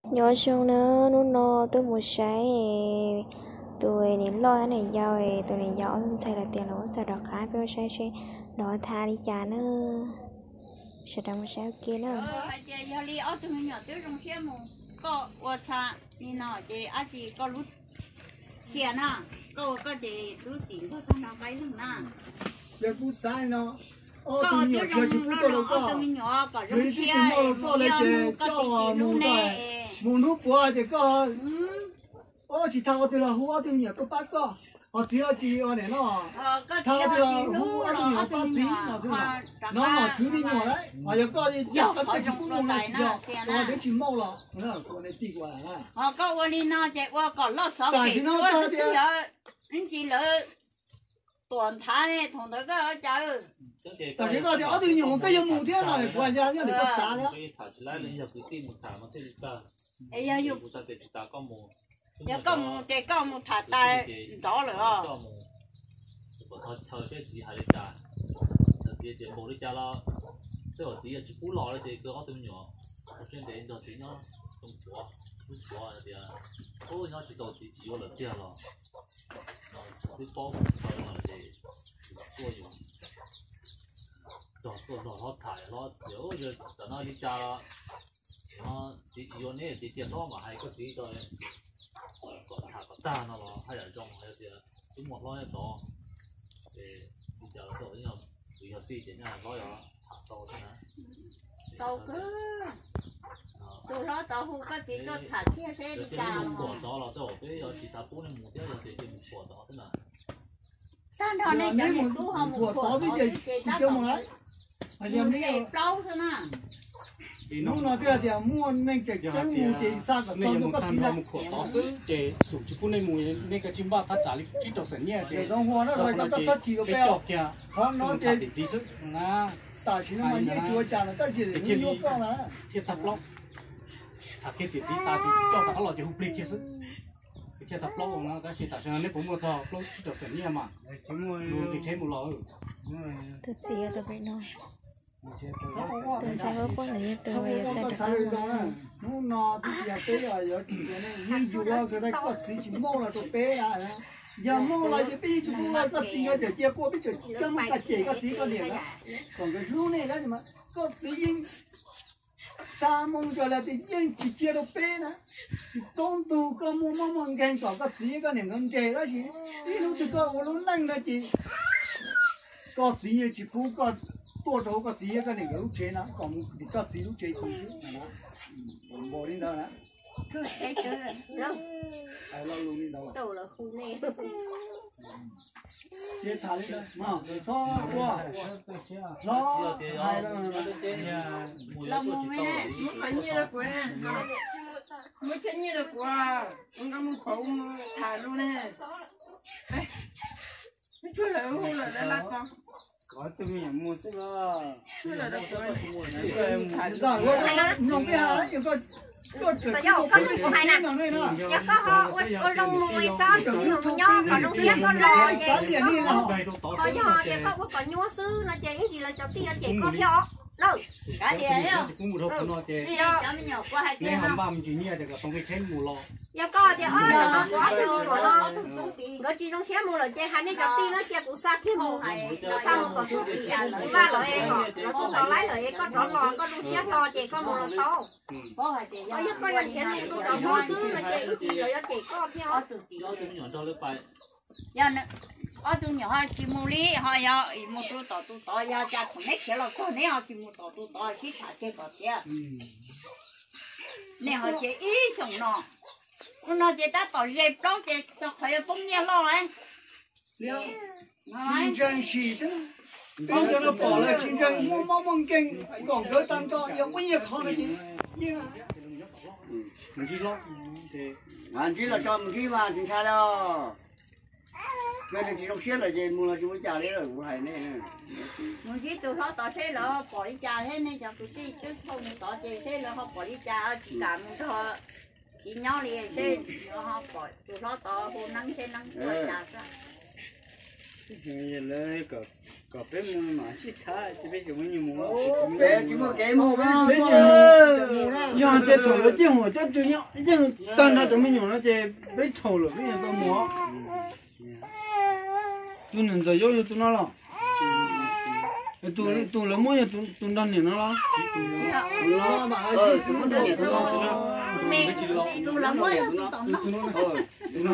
Nyob zoo na, hnub no tuaj mus saib tus niam loj thiab niam yau, tus niam yau ob tug ntxhais lawm tias lawv muab xa rov qab, peb mus saib seb lawv tham li cas na. Sawv daws mus saib ua ke na. Hais tias yog li ob tug me nyuam twb zoo siab mus, koj ua txha li no ces dab tsi koj lub xia na, koj ua koj ces lub txim nkaug tag nrho nqaij leeg na. Yog kuv xav no, ob tug me nyuam tsis pub tuaj rau koj, tsis pub tuaj rau koj lawm ces coj mus, mus hnub puav ces koj, tsis txhob ua twg los hu ob tug me nyuam tuaj pab koj, ho txiv tsis ua niam no, txhob ua twg los hu ob tug me nyuam pab txiv no xwb. No nom tswv me nyuam lawm, ho yog koj coj qhov twg tsis pub mus no tsis yog, ua twb tsis muaj los kuv ua nej tij kuv. Ho koj ua li no ces ua kom loj xov kem tsuab xwb, ib ntsis lawv tuam nthav thaum ntawd koj ua cas. Tam sim koj tias ob tug me nyuam koj yuav mus thiab no, kuv yog yog li koj xav li. Es yog yus, yog koj mus ces koj mus tham tas ntxov lawm os. Kom txhob chaw seb txiv hais li cas, txiv tias npaum li cas los, tej zaum txiv yog tsis pub los li ces kawg ob tug me nyuam ua siab ntev nrog txiv nyob, tub puav, tub puav tias, ub, nyob tsis tau txiv tsis yuav lawm tiag los, twb paub tsis tau no ces tuaj yus, nrog tuaj nrog hlob tham hlob tias, ub, yog tam no li cas los, no txiv tsis yuav neb ces cia hlob mam hais koj txiv tau, kom tham kom tag no los haj yam zoo, hais tias twb muaj hlob nyob tod, ces li cas los twb yog tij ces nyob hlob yog tham tau xwb na. Tau kawg. Tus hlob tod hu koj txiv tuaj tham thiab seb li cas los. Mus phuam tod los tej zaum peb yuav tsis xav pub nej mus thiab, yog tias cia mus phuam tod xwb na. Tag nrho nej cov niam tub ho mus phuam tod xwb ces tab tom mus plaub xwb na. Hnub no twb hais tias muaj neeg tseem ceeb mus ces xa kom txog tus koj txiv lawm. Mus phuam tod xwb ces xum tsis pub nej mus, nej kav tsij npaj thaj tsam li tsib rau xees nyiaj ces txhob txhob chim rau peb, qhov no ces tim txiv xwb. Tam sim no mas yeej tsis ua cas lawm, tab sis thiaj tag plaub. Tham kiag tim txiv tas ces coj rov qab los ces hu plig kiag xwb. Thiaj tag plaub no, tab sis tam sim no nej puas muaj txog plaub tsib rau xees nyiaj mas, tus tsheb mus los. Tus txiv tus pem no, tus ntxhais huab pob ntawd yog tus uas yuav xa rov qab mus. Hnub no twb tias peb yuav tsis, yeej yuav koj txiv tsis muaj los rau peb na. Yog muaj los ces peb yeej tsis muaj los, koj txiv yuav cem cia kuj peb tseem coj mus kom cem koj txiv koj niam na, kom nkawd hlub nej na. Koj txiv yeej xa moo yog lawm tias yeej tsis cia rau peb na. Tsis tau ntug koj muaj mob muaj nkeeg kom koj txiv koj niam nkawd nres, tab sis ib hnub twg koj ua lub neej no ces koj txiv yeej tsis pub koj tuaj rau koj txiv koj niam nkawd lub tsev no, kom mus tim koj txiv lub tsev tus xwb. Npaum li ntawd na. Hais lo lus li ntawd. Ces tham li ntawd, txhob ua, txhob hais. Muab qhov nyiaj rau kuv, muab txhiab nyiaj rau kuv, nkawd mus pauv mus tham lus ne. Tsuag lawv hu lawm lawv la ko. Mloog peb hais, koj tseem tib no ne no. Yog koj ho ua zoo mus xwb, mus nyob kom zoo siab koj los ces, ho yog tias koj ua kom nyuaj xwb no ces ib ntsis lawv cov tij yuav cem koj thiab os. Kav liam, cov me nyuam kuv hais tias no, yog koj tias ob tug me nyuam no nkawd tsis zoo siab mus lawm ces hais nej cov tij no cia kuv xa kiag mus, xa mus kom txog tim Vaj lawm es kom lawv tuaj tos laib lawm es koj rov los koj zoo siab hlo ces koj mus los tau. Yog koj yuav nrhiav lus rau tom Hmoob xwb no ces ib ntsis lawv yuav cem koj thiab. Yog ob tug me nyuam ho tsis mus li, ho yog mus rau tom tus tod, yog cas thaum neb khiav los txog neb ho tsis mus tom tus tod sib tham kiag kom tiav. Nej ho ces ib xyoos no, hnub no ces tab tom ze plaub ces txog qhov yuav poob nyiaj loj lawm. Tsis ntseeg sim, peb cov no pom lawm tsis ntseeg, muaj mob muaj nkeeg kom nkawd tag nrho, yog muaj ib qho no ces yeej. Ntsib los tso mus ntsib mas tsis ntshai los. Yog nws tsis zoo siab lawm ces mus los tsis ua cas li lawm kuv hais nej. Mus ntsib tus hlob tod seb lawv ho pom li cas thiab, nej cov kwv tij twb tau mus tod ces seb lawv ho pom li cas, tsis kam mus nrog txiv nyob li seb lawv ho pom tus hlob tod hu neeb seb neeb ua cas xwb. Yog lawv kom peb mus mam sib tham ces peb tsis muaj nyiaj mus. Peb tsis muaj kev mus. Yog tias thaum lawv ciaj huam cov tswv yeej tag nrho cov me nyuam no ces peb txhaum lawm peb yuav tau mus. Tus niam ntxawm Yob yog tus no los? Tus lawv muab yog tus nrog niam no los? Tus lawv muab yog tus tom no. Tus no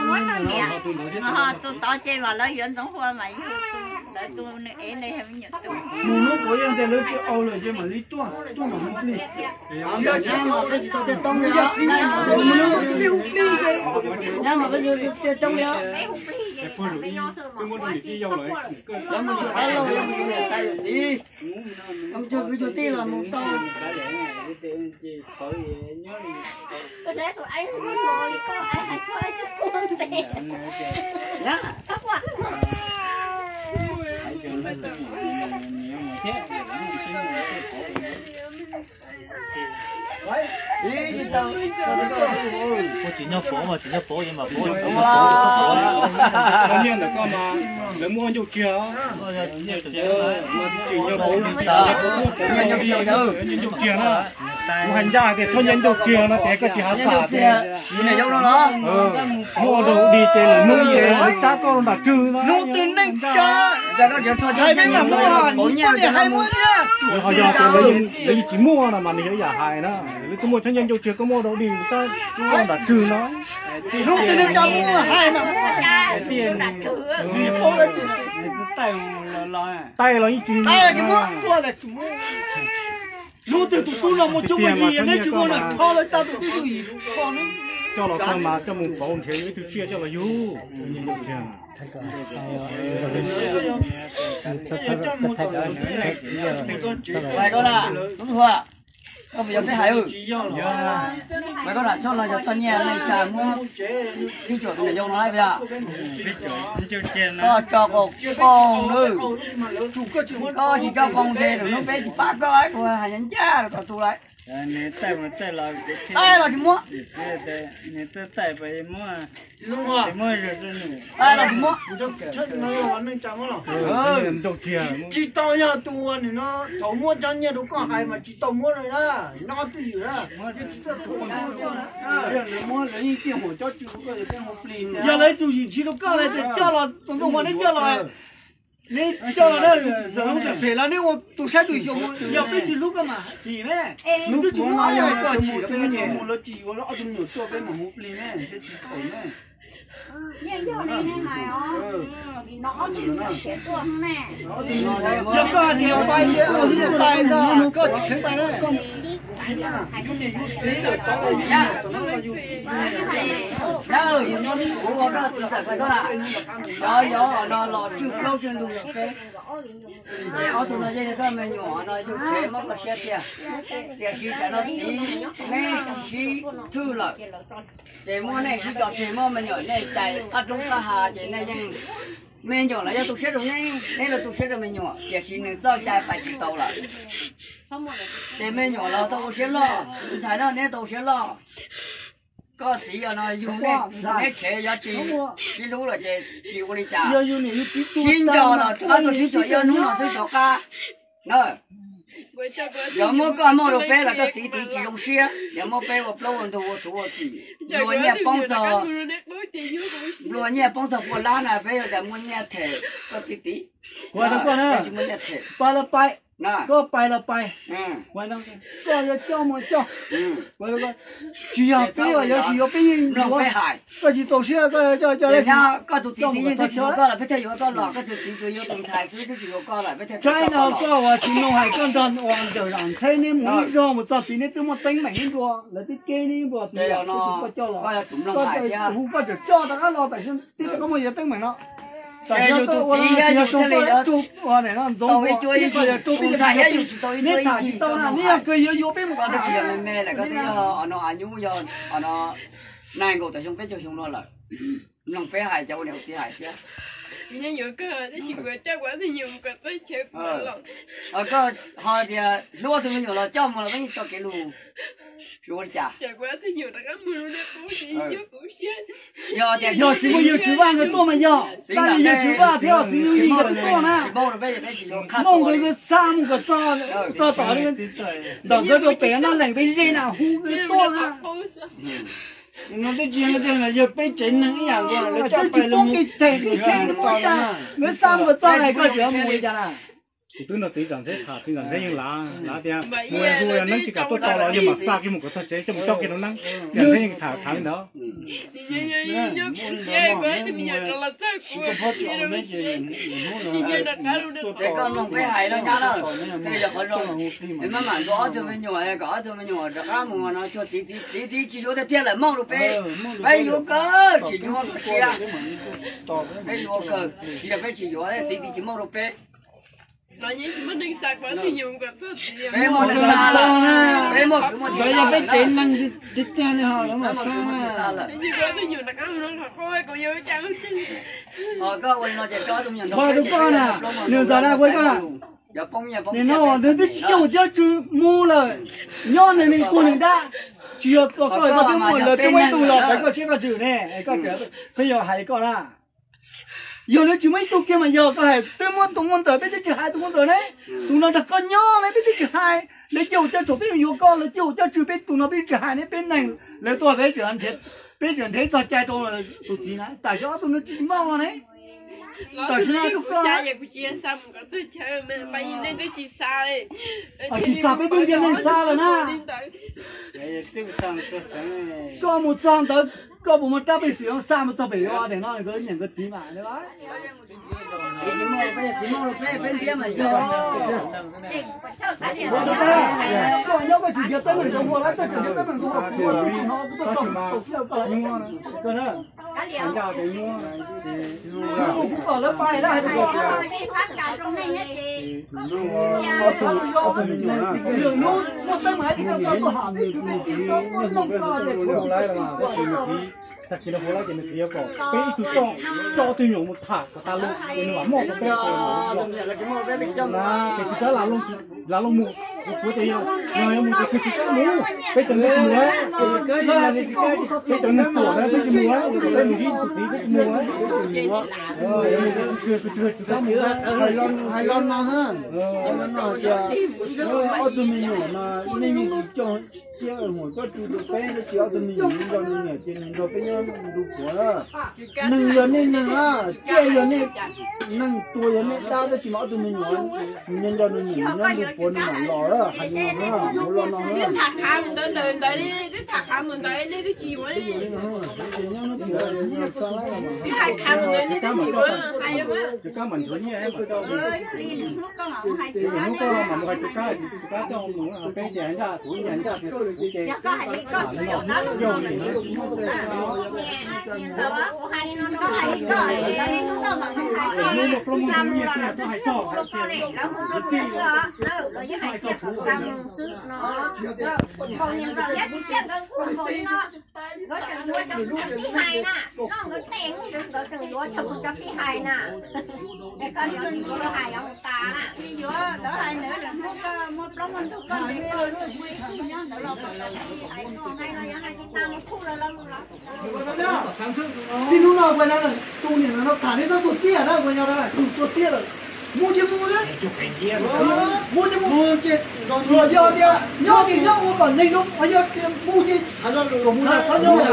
muab nrog niam, ho tus tod ces mas lawv yuav ntxoov hua mas yog tus ntawd tus nws ev ne. Mus hnub puav yog tias lawv tsis au lawm ces mam li tuaj, tuaj mam mus plig. Yog tsis au lawv tsis tau tiaj toob li os. Nyab mas peb tsis tau tiaj toob li os. Lawv mus xyuas dab laug, yog mus xyuas niam tais yawm txiv, yog mus xyuas kwv xyuas tij los mus tau. Ua tsis nyob pov mas tsis nyob pov, mas pov nyiaj ntawm koj mas lawv muab ncauj tsiag. Tsis nyob pov, ncauj tsiag na. Kuv hais ncaj tias txhob nyiaj ncauj tsiag no ces koj tsis hav xas. Muab ua dog dig ces lawv hnub ces lawv sab koj rau nram tswg no. Hnub twg neej tsa, hais peb mam muaj, pov nyiaj, ho yog tias lawv yeej tsis muaj no mas nws yuav yam hais na. Lawv twb muaj txhob nyiaj ncauj tsiag, koj muab ua dog dig sab koj rau nram tswg no. Hnub twg neej tsa muaj hais mam muab. Taij los yeej tsis, taij los tsis muab. Hnub twg tus tub no muaj coob muaj yig, neb tsis muaj na, rho lawv tag tus tub yug yim kho neb. Coj los txog mas coj mus pauv nrhiav ib tug tsiaj coj los yug. Koj mus yog peb hais, mas koj lam txhob los yog txhob nyiaj neej tsa muab ib cuam tus niam yau no lawm puas yog? Koj tso qoos, koj tsis tso qoos ces lwm hnub peb tsis pab koj, kuv hais ncaj rau koj tus lawm. Taij los tsis muab. Taij los tsis muab. Tsis tau yog tus uas nws no thaum muab cov nyiaj rau koj hais mas tsis tau muab na, nyob twj ywm na. Yog lawv ib tug yim ntsis rau koj lawm ces coj los, tus nkauj hmo neb coj los, neb coj los na, lub pem los neb ua tus saib tus xyoo, yog peb tsis hlub koj mas chim ne. Nws twb tsis muab ob yog koj chim, peb mus lawv tsis yuav ob tug me nyuam tuaj peb mam mus plig ne, peb tsis txhaum ne. Yog koj hais tias pais ces koj tsis kheev pais na. Kuv ua koj txiv ntxawm pais koj na, cov yov no los tswj plaub tswj ntug yog peb. Ces ob tug no yeej yog koj me nyuam no yug tsev muab koj siab tiag. Tiam sis tsam no txiv neb sib thwj lawm, ces muab nej sib tso tseg muab me nyuam nej cais qab roob qab hav ces nej yeej, me nyuam los yog tu siab rau neb, neb los tu siab rau me nyuam, tiam sis nws txoj cai pais tsis tau lawm. Ces me nyuam los tau ua siab loj, ntxhais no neb tau ua siab loj. Koj txiv yog no yug neb, neb tsev yuav tsis sib hlub lawm ces tsis ua li cas. Sib nco los qab tuaj sib tso ib hnub no xwb rov qab na. Yog muab koj muag rau peb los koj txiv tiv tsis zoo siab, yog muab peb ua plaub ua ntug ua txhuv ua txim, nplua nyiaj poob txog, nplua nyiaj poob txog pua lab na peb yuav cas muaj nyiaj them koj txiv tiv. Pais los pais, koj pais los pais, koj yuav coj mus coj. Tsis yog peb, yog tsis yuav peb yeej yuav. Koj tsis txaus siab koj coj coj, koj tus txiv tiv yeej twb tsis yuav koj lawm peb thiaj yuav koj los, koj tus txiv tsuas yuav tus ntxhais xwb twb tsis yuav koj lawm peb thiaj txais koj los. Koj uas tsis mloog hais koj nrog uas ntawm zam ntxheb neb mus ib zog mus txog tid neb twb muaj teeb meem ib ntua, lawv twb ceb neb ib ntua tid, koj coj los, koj hu koj tseem coj rov qab los tam sim no twb rov qab muaj yuav teeb meem no. Tam sim no koj ua no tsis yog rau koj ib tug ua ntxoov ua, koj yog rau peb tus ntxhais thiab yus tsis tau ib tug ib tug, neb tham tsis tau na, neb yog kawg yuav yuav peb mus tham. Koj twb tsis yog me me lawm, koj twb yog o no a nyuj yog o no nees nkaum tawm xyoo peb caug xyoo no lawm. Mloog peb hais cov ua niam ua txiv hais thiab. Nyob yuav koj tab sis kuv coj kuv ob tug me nyuam mus kom txog chaw kuv los. Koj ho tias hlub ob tug me nyuam los coj mus los peb yeej tso kev lus. Tsis ua li cas. Yog tias yog tsis muaj yawg Tswv Vaj nkawd tuaj mas yog, tab sis yawg Tswv Vaj thiab txiv Yooj Yim nkawd tuaj na. Mooj nkawd xa mus kom txog, txog tom li ntawm nkawd rau pem no leem peb ze na hu nkawd tuaj na. No twb tsis yog tias yog peb tsev neeg ib yam nkaus lawv coj pais lawv mus pib tsev lawv xa mus kom txog na koj tseem mus li cas na. Kuv twb nug txiv Zam Ntxheb tham, txiv Zam Ntxheb yeej lav, lav tias mus hu yog neeb tsis kam tuaj tso los yog mam xa kiag mus kom txog tsev coj mus coj kiag rau neeb. Txiv Zam Ntxheb yeej tham tham li ntawd. Es koj mloog peb hais no nyab lawm, yog qhov zoo, es maj mam ntuas ob tug me nyuam, kom ob tug me nyuam rov qab mus no cuag txiv, txiv tsis yuav tiag tiag lawm, mooj rau peb, peb yuav kawg tsis nyuaj kawg siab, peb yuav kawg, tsis yog peb tsis yuav, txiv tsis mooj rau peb. Peb muaj neeg xa lawm, peb muaj kwv muaj tij, yog peb tsev neeg tiag tiag li ho lawv mam xa lawm. Ho koj ua li no ces koj tus me nyuam nrog peb, koj na, nws ntxawm na, ua koj na. Nim no nws twb tsis coj mus coj tswv mus lawm, nyob nws kuag nws dab, tsis yog koj, koj twb muaj lawv twb muaj ib tug los peb koj siab koj tswm ne, koj, peb yog hais koj na. Yog lawv tsis muaj ib tug kiag mas yog koj hais twb muaj tus muaj ntxawm peb twb tsis hais tus muaj ntxawm ne, tus no nrog koj nyob ne peb twb tsis hais, lawv cia ua coj thaum peb mus yuav koj lawv cia ua coj tswv peb tus no peb twb tsis hais ne peb neeg, lawv tuaj peb tseem nrhiav txog cai rau tus txiv na, tam sim ob tug no tsis mooj no ne. Tam sim no kuv xa, kuv tsis xa mus kom txog chaw, nej twb tsis xa. Tsis xa peb twb ntiab neeg xa lawm na. Koj mus txog ntawd koj puas muaj rab pej xeem xa mus txog pem yuav daim no nkawd nyiam nkawd txiv mas. Koj nyob koj tsis nrhiav teeb meem rau hua lawm, koj tseem nrhiav teeb meem rau hua no, kuv tau tau sij hawm koj na. Kuv kom lawv pais na, hais rau koj. Lwm hnub muaj teeb meem ces koj tau tuaj ham peb, peb tsis tau muaj leej koj ces txhob tsis tau tuaj. Tag kis no hauv lawm ces nws txiv yuav kom peb ib tug coj, coj ob tug me nyuam mus tham kom tas los es nws mam muaj rau peb. Ces tsis kam lam loo mus, kuv tias yog, yog mus ces tsis kam mus, peb cov neeg tsis mus, peb cov neeg tuam na peb tsis mus, peb mus ntsib tus txiv peb tsis mus. Hais los no na, tias ob tug me nyuam no nej yeej tsis coj, tsis coj mus coj tsis rau peb, tab sis ob tug me nyuam nws nrog nws niam ces nws nrog peb nyob nrog puav. Neeg yog nej neeg na, tsiaj yog nej neeg, tuag yog nej dab, tab sis mas ob tug me nyuam nws nrog nws niam nyob nrog puav nws mam los, hais li no na, mus los no na. Hnub koj los mas mus hais tsis kab, tsis kab coj mus, peb ces ncaj kuv ncaj kuv ces. Hnub muaj plaub muaj ntug nyiaj txiag txhob hais txog hais tias lawv txij, txhob hais txog kuv. Nkawd tseem yuav cov kuv cov pib hais na, noj nkawd tes nkawd tseem yuav cov kuv cov pib hais na. Es koj yuav tsis yuav lawv hais yuav mus tas na. Tsis yuav lawv hais ntawd, muaj plaub muaj ntug koj ntes koj, muaj ib tug nyob ntawd los koj cov pib hais no. Hais los yog hais tsis tas mus khuj lawv lawv lus los. Txij hnub no ua no tus niam no tham neb txhob tua tiag na, ua yog tus tua tiag lawm. Mus ces mus na. Mus ces mus ces, luag yog tias nyob ces nyob ua kom neeg zoo, yog tias mus ces hais los luag mus na, txhob nyob na.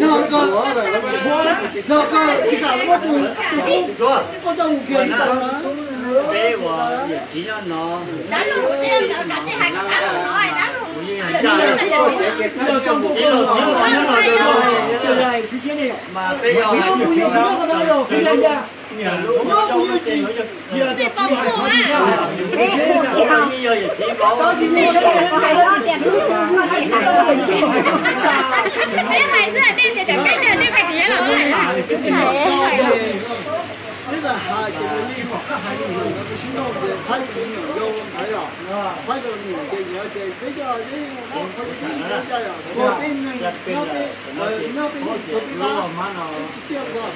Yog koj, yog koj tsis kam muab tus, tus koj coj mus kiag li ntawd na. Peb hais xwb, nej tias tsam peb nyiam nej hais tias yog los. Peb hais ces nws yeej pom qab hais li ntawd, peb sib nrauj ces hais li ntawd yog ntawd yom. Hais li ntawd ces yog ces peb coj peb mus peb coj yom, peb neeg nyob peb, nyob peb neeg peb pab, peb tsis tiaj nkaus.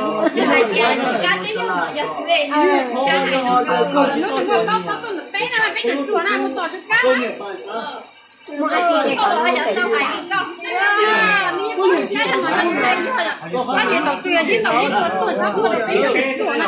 Hnub twg muaj plaub txhob tuaj ntawm peb na, peb tseem ruam na, mus tom rau kab na. Kab ces tom twg sib tom sib tua tuaj txhob tuaj rau peb tseem ruam na.